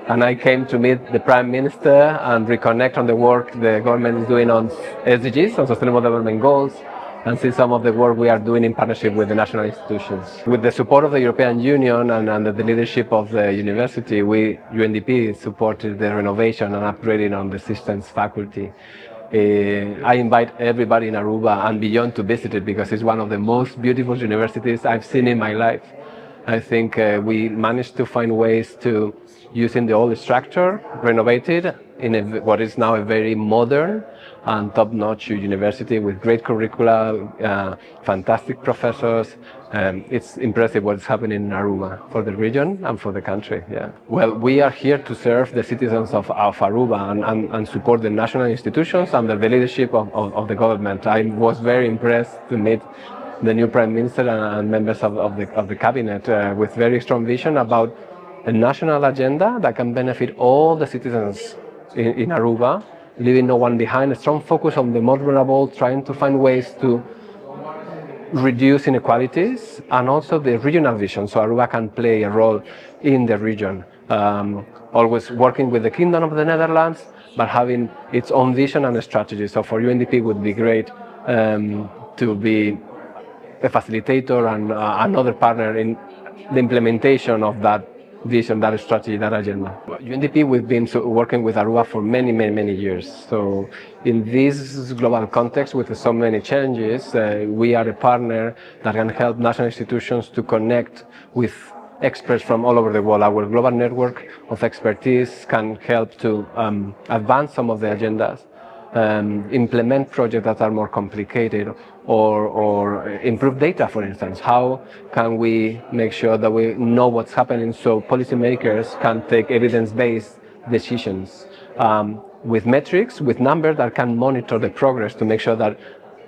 and I came to meet the Prime Minister and reconnect on the work the government is doing on SDGs, on Sustainable Development Goals, and see some of the work we are doing in partnership with the national institutions. With the support of the European Union and under the leadership of the university, we, UNDP, supported the renovation and upgrading on the systems faculty. Uh, I invite everybody in Aruba and beyond to visit it because it's one of the most beautiful universities I've seen in my life. I think uh, we managed to find ways to using the old structure, renovated in a, what is now a very modern and top-notch university with great curricula, uh, fantastic professors. Um, it's impressive what's happening in Aruba for the region and for the country. Yeah. Well, we are here to serve the citizens of, of Aruba and, and, and support the national institutions under the leadership of, of, of the government. I was very impressed to meet the new prime minister and, and members of, of, the, of the cabinet uh, with very strong vision about a national agenda that can benefit all the citizens in, in Aruba, leaving no one behind, a strong focus on the most vulnerable, trying to find ways to reduce inequalities and also the regional vision. So Aruba can play a role in the region. Um, always working with the Kingdom of the Netherlands, but having its own vision and strategy. So for UNDP it would be great um, to be a facilitator and uh, another partner in the implementation of that vision, that strategy, that agenda. UNDP, we've been working with Aruba for many, many, many years. So in this global context with so many challenges, uh, we are a partner that can help national institutions to connect with experts from all over the world. Our global network of expertise can help to um, advance some of the agendas, um, implement projects that are more complicated, or, or improve data, for instance. How can we make sure that we know what's happening so policymakers can take evidence-based decisions um, with metrics, with numbers that can monitor the progress to make sure that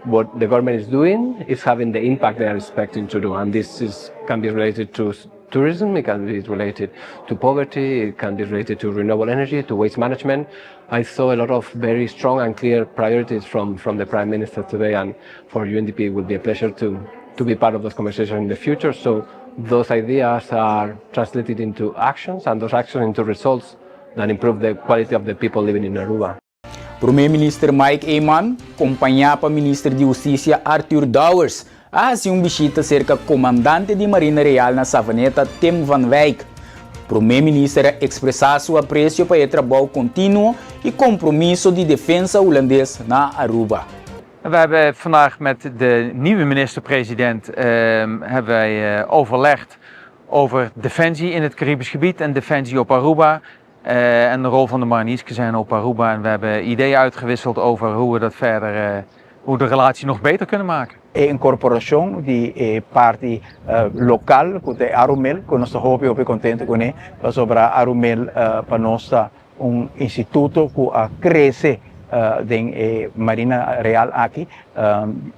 what the government is doing is having the impact they are expecting to do. And this is, can be related to tourism, it can be related to poverty, it can be related to renewable energy, to waste management. I saw a lot of very strong and clear priorities from, from the Prime Minister today, and for UNDP it would be a pleasure to, to be part of those conversations in the future. So those ideas are translated into actions and those actions into results that improve the quality of the people living in Aruba. Prome Minister Mike Eman, compaña pa Minister di Husticia Arthur Dowers, a haci un bishita cerca Comandante di Marina Real na Savaneta Tim van Wijk. Prome Minister a expresa su aprecio pa e trabou continuo y compromiso di Defensa Hulandes na Aruba. We hebben vandaag met de nieuwe minister-president uh, hebben wij uh, overlegd over defensie in het Caribisch gebied en defensie op Aruba. Uh, en de rol van de marinierskazerne op Aruba. En we hebben ideeën uitgewisseld over hoe we dat verder, uh, hoe de relatie nog beter kunnen maken. E incorporacion di e parti local cu ta Arumil, cu nos ta hopi hopi contento cune, pasobra Arumil pa nos ta un instituto cu a crece den e Marina Real aki.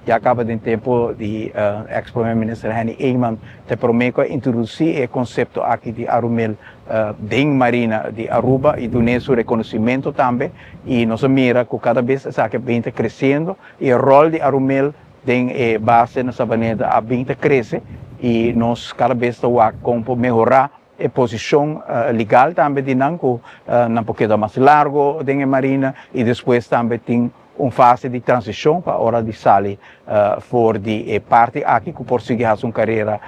Ya caba den tempo di ex Prome Minister Henny Eman ta e prome cu a introduci e concepto aki di Arumil den Marina di Aruba y dun'e su reconocimento tambe y nos a mira cu cada bes esaki a bin ta creciendo y e rol di Arumil den e base na Sabaneta a bin ta crece y nos cada bes ta wak con por mehora e posicion legal tambe di nan cu nan por keda mas largo den e Marina y despues tambe tin un fase di transicion pa ora di sali for di e parti aki cu por sigui haci un carera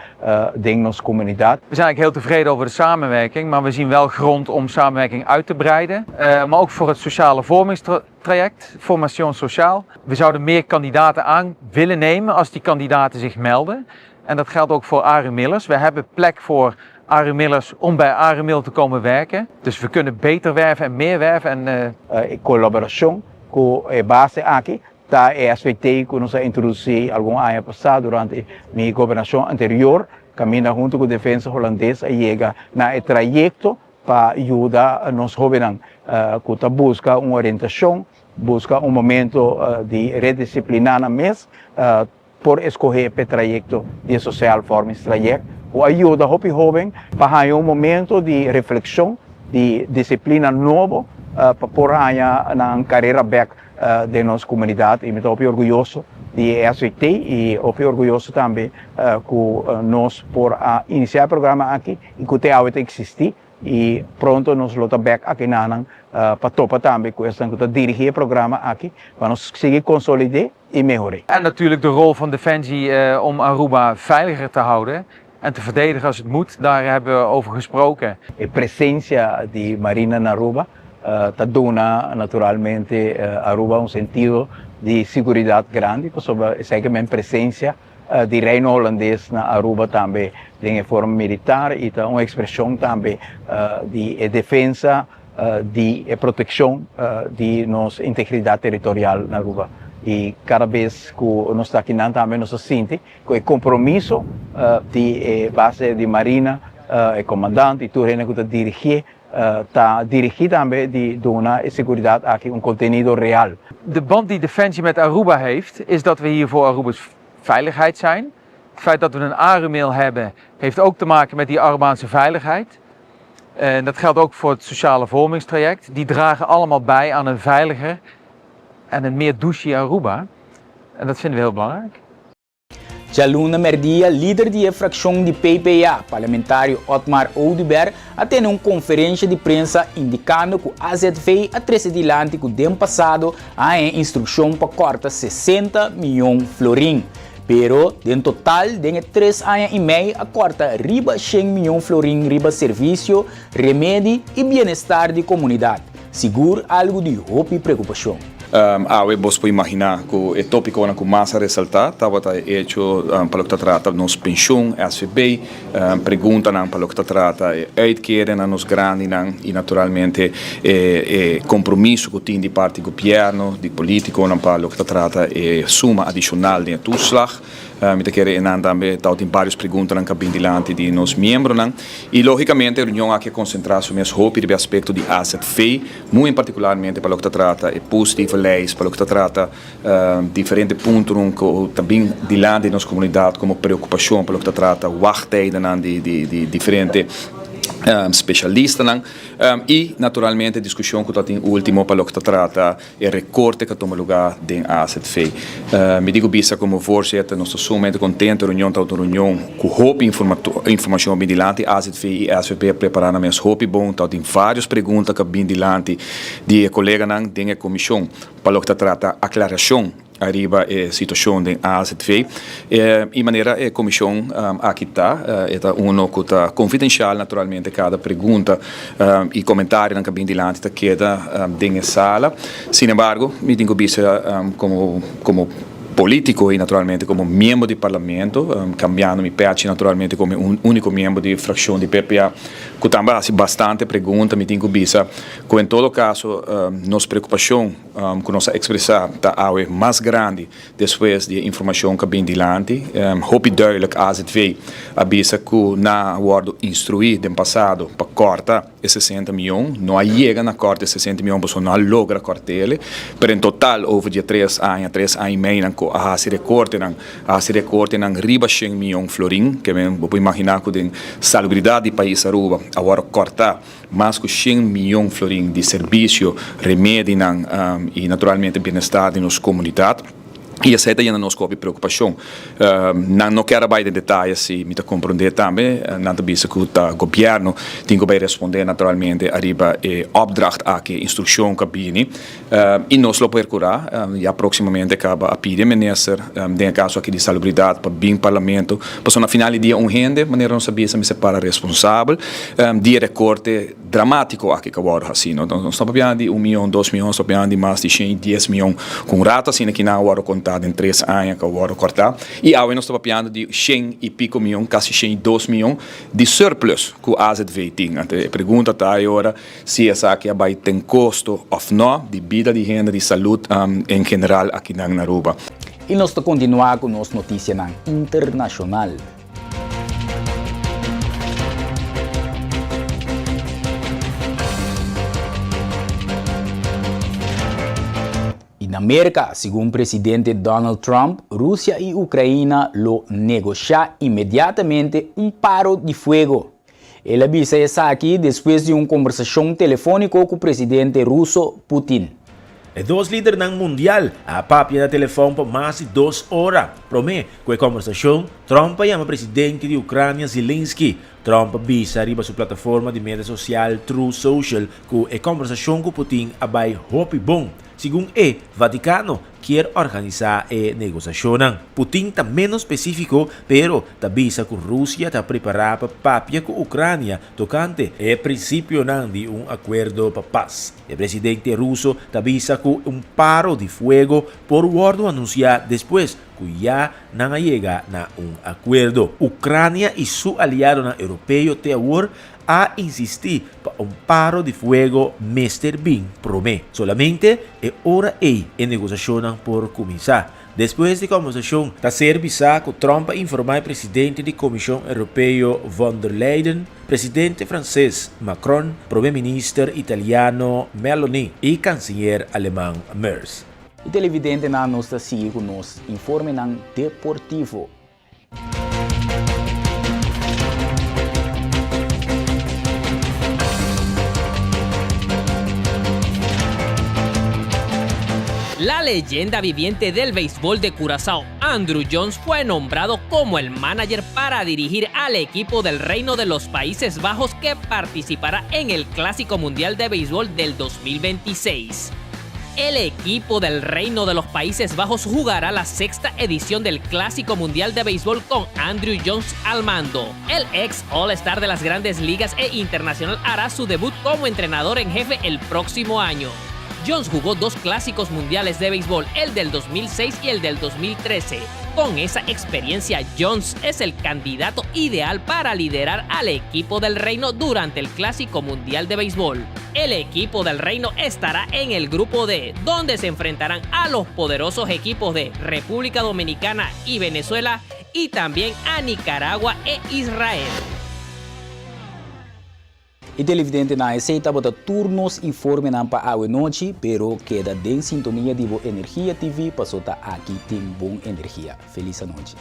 den nos comunidad. We zijn eigenlijk heel tevreden over de samenwerking, maar we zien wel grond om samenwerking uit te breiden. Uh, maar ook voor het sociale vormingstraject, Formation Sociaal. We zouden meer kandidaten aan willen nemen als die kandidaten zich melden. En dat geldt ook voor Arumillers. We hebben plek voor Arumillers om bij Arumil te komen werken. Dus we kunnen beter werven en meer werven. En, uh... E colaboracion cu e base aki ta e SVT cu nos a introduci algun aña pasa durante mi gobernacion anterior, caminda hunto cu Defensa Hulandes a yega na e trayecto pa yuda nos hobennan cu ta busca un orientacion, busca un momento di redisciplina nan mes, por escoge p'e trayecto di e Sociaal Vormingstraject cu a yuda hopi hoben pa haña un momento di reflexion, di disciplina nobo pa por haña nan carera bek den nos comunidad y mi ta hopi orguyoso di e SVT y hopi orguyoso tambe cu nos por a inicia e programa aki y cu te awe ta existi y pronto nos lo ta bek aki nanan pa topa tambe cu esnan cu ta dirigi e programa aki pa nos sigui consolide y mehor'é. En natuurlijk de rol van Defensie uh, om Aruba veiliger te houden en te verdedigen als het moet. Daar hebben we over gesproken. E presencia di Marina na Aruba uh, ta duna naturalmente uh, Aruba un sentido di seguridad grandi, pasobra esaki men presencia uh, di Reino Holandes na Aruba tambe den e forma militar y ta un expresion tambe uh, di e defensa di e proteccion di nos integridad territorial na Aruba. Y cada bes cu nos ta akinan tambe nos ta sinti cu e compromiso di e base di Marina, e comandante y tur hende cu ta dirigi'e, ta dirigi tambe di duna e seguridad aki un contenido real. De band die Defensie met Aruba heeft, is dat we hier voor Aruba's veiligheid zijn. Het feit dat we een Arumil hebben, heeft ook te maken met die Arubaanse veiligheid. En dat geldt ook voor het sociale vormingstraject. Die dragen allemaal bij aan een veiliger en een meer douche Aruba. En dat vinden we heel belangrijk. Djaluna mèrdia, lider di e frakshon di PPA, parlamentario Otmar Oduber, a tene un konferensha di prensa indikando ku AZV a trese dilanti ku den pasado a haña instrukshon pa kòrta 60 mion florin. Pero, den total, den e tres aña i mei a kòrta riba shen mion florin riba servisio, remedi i bienestar di komunidat. Sigur algu di hopi preokupashon. Awe bos por imaginá ku e tópikonan ku mas a resaltá tabata e echo pa loke ta trata nos penshun, SVB, preguntanan pa loke ta trata e uitkering na nos grandinan i naturalmente e kompromiso ku tin di parti gobièrnu, di polítikonan pa loke ta trata e suma adishonal den e toeslag. Mi ta kere enan tambe tabatin vários preguntanan ku a bin dilanti di nos miembronan. I lógikamente e reunion aki a konsentrá su mes hopi riba e aspekto di AZV, muy en partikularmente pa loke ta trata e positieve lijst, pa loke ta trata diferente puntonan ku ta bin dilanti di nos komunidat komo preokupashon pa loke ta trata wachttijdennan di di diferente spesialistanan i naturalmente diskushon ku tabatin último pa loke ta trata E rekorte ku a tuma lugá den AZV. Mi di ku bisa komo voorzitter nos ta sumamente kontento. E reunion tabata un reunion ku hopi informashon a bin dilanti. AZV i SVB a prepará nan mes hopi bon. Tabatin vários pregunta ku a bin dilanti di e koleganan den e komishon pa loke ta trata aklarashon ariba e situashon den AZV. I manera e komishon aki ta, e ta uno ku ta konfidenshal naturalmente kada pregunta i komentarionan ku a bin dilanti ta keda den e sala. Sin embargo, mi tin ku bisa komo komo polítiko i naturalmente komo miembro di parlamento, kambiando mi pèchi naturalmente komo e úniko miembro di frakshon di PPA ku tambe a hasi bastante pregunta, mi tin ku bisa ku en todo kaso nos preokupashon ku nos a ekspresá ta awe mas grandi Despues di e informacion cu a bin dilanti, hopi duidelijk AZV a bisa cu nan a wordo instrui den pasado pa corta e 60 miyon. No a yega na corta e 60 miyon pasobra no a logra cortele, pero en total over di e tres aña, tres aña y mei nan cu a haci recortenan, a haci recortenan riba shen miyon florin. Ke men bo por imagina cu den salubridad di pais Aruba a wordo corta Mas ku shen miyon florin di servisio, remedinan i naturalmente bienestar di nos komunidat. I esei ta yena nos ku hopi preokupashon. Nan no kier a bai den detaye si mi ta komprondé tambe. Nan ta bisa ku ta gobièrnu tin ku bai respondé naturalmente ariba e opdracht aki, e instrukshon ku a bini. I nos lo perkurá ya próksimamente kaba a pidi e minister, den e kaso aki di Salubridat, pa bin Parlamento, pasobra na final di dia un hende, manera nos a bisa, mester para responsabel di e rekorte dramátiko aki ku a wòrdu hasí. Nos ta papiando di un mion, dos mion, nos ta papiando di mas di shen i dies mion ku un rato asina ki nan a wòrdu kontá den tres aña ku a wòrdu kòrtá. I awe nos ta papiando di shen i piko mion, kasi shen i dos mion di surplus ku AZV tin. Anto e pregunta ta e ora. Si esaki a bai ten kosto òf nò di bida di hende, di salud en general akinan na Aruba. I nos ta kontinuá ku nos notisianan internashonal. I na Merka, segun presidente Donald Trump, Rusia i Ukraina lo negoshá inmediatamente un paro di fuego. El a bisa esaki despues di un kombersashon telefóniko ku presidente ruso Putin. E dos lidernan mundial a papia na telefòn pa mas di dos ora. Promé ku e kombersashon, Trump a yama presidente di Ukrania Zelensky. Trump a bisa riba su plataforma di media sosial Truth Social ku e kombersashon ku Putin a bai hopi bon. Segun e, Vatikano kier organisá e negosiashonnan. Putin ta ménos spesífiko, pero ta bisa ku Rusia ta prepará pa papia ku Ukrania tokante e prinsipionan di un akuerdo pa pas. E presidente ruso ta bisa ku un paro di fuego por wòrdu anunsiá despues ku ya nan a yega na un akuerdo. Ukrania i su aliadonan europeo te awor a insistí pa un paro di fuego mester bin promé. Solamente e ora ei e negosiashonnan por kuminsá. Despues di kòmbersashon ta ser bisá ku Trump a informá e presidente di Komishon Europeo von der Leyen, presidente franses Macron, promé minister italiano Meloni i kansiyer aleman Merz. I televidentenan nos ta sigui ku nos informenan deportivo. La leyenda viviente del béisbol de Curazao, Andruw Jones, fue nombrado como el manager para dirigir al equipo del Reino de los Países Bajos que participará en el Clásico Mundial de Béisbol del 2026. El equipo del Reino de los Países Bajos jugará la sexta edición del Clásico Mundial de Béisbol con Andruw Jones al mando. El ex All-Star de las grandes ligas e internacional hará su debut como entrenador en jefe el próximo año. Jones jugó dos clásicos mundiales de béisbol, el del 2006 y el del 2013. Con esa experiencia, Jones es el candidato ideal para liderar al equipo del Reino durante el Clásico Mundial de Béisbol. El equipo del Reino estará en el grupo D, donde se enfrentarán a los poderosos equipos de República Dominicana y Venezuela y también a Nicaragua e Israel. E televidentenan, esei tabata tur nos informenan pa awe nochi, pero keda den sintonia di Bo Energia TV, paso ta aki tin bon energia. Felis nochi.